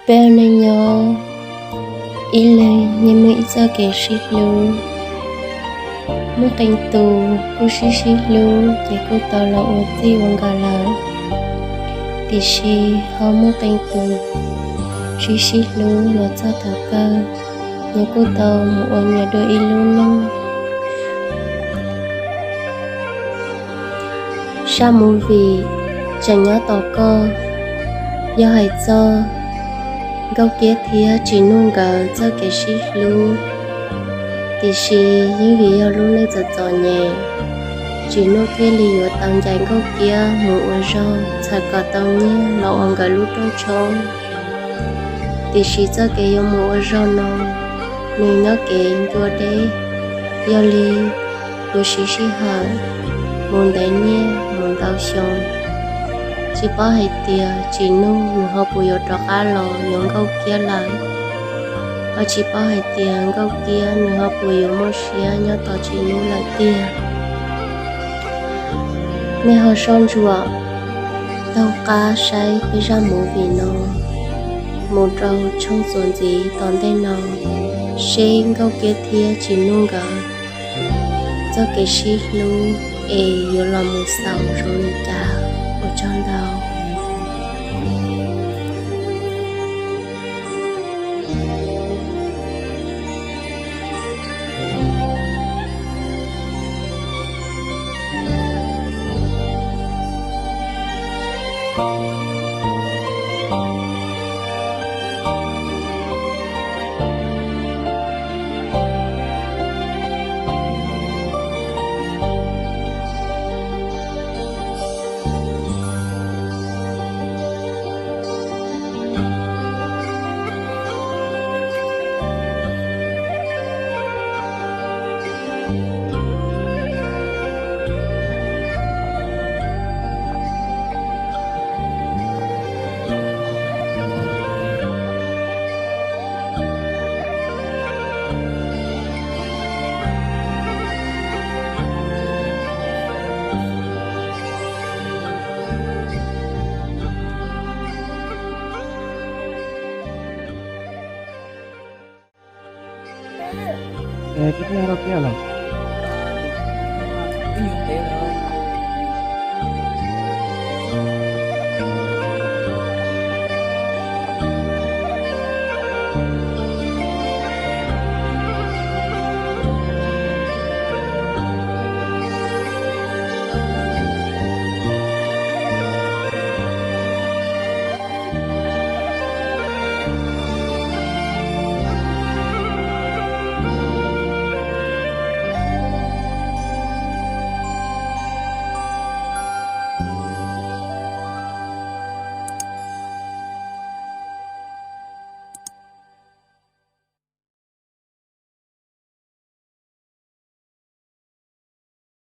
Peb ua neej nyob, ib leeg yeej muaj ib txoj kev sib hlub. Muaj qee tus kuj sib sib hlub ces kuj tau los ua txij ua nkawm lawm, tiam sis ho muaj qee tus sib sib hlub los txog thaum kawg nws kuj tau mus ua nyias dua ib lub neej. Zaj movie Tseem Nyob Tos Koj yog hais txog Nkauj Kiab thiab Tsim Nuj nkawd txoj kev sib hlub, tiam sis yeej vim yog lub neej txom txom nyem, Tsim Nuj thiaj li yuav tau ncaim Nkauj Kiab mus ua zog txhawm kom tau nyiaj los ua nkawd lub rooj tshoob. Tiam sis txoj kev yuav mus ua zog no, nws nyob kev ncua deb, yog li yuav siv sij hawm mus ntev niaj mus ntau xyoo. Tsis paub hais tias Tsim Nuj nws ho puas yuav rov qab los yuav Nkauj Kiab lawm, ho tsis paub hais tias Nkauj Kiab nws ho puas yuav muaj siab nyob tos Tsim Nuj lawm tiag. Nej ho soj ntsuam taug qab saib peb zaj movie no mus rau tshooj txuas ntxiv tom ntej no, seb Nkauj Kiab thiab Tsim Nuj nkawd txoj kev sib hlub es yuav los mus xaus zoo li cas. Ua tsaug ntau. Peb twb nyob rau tiaj los?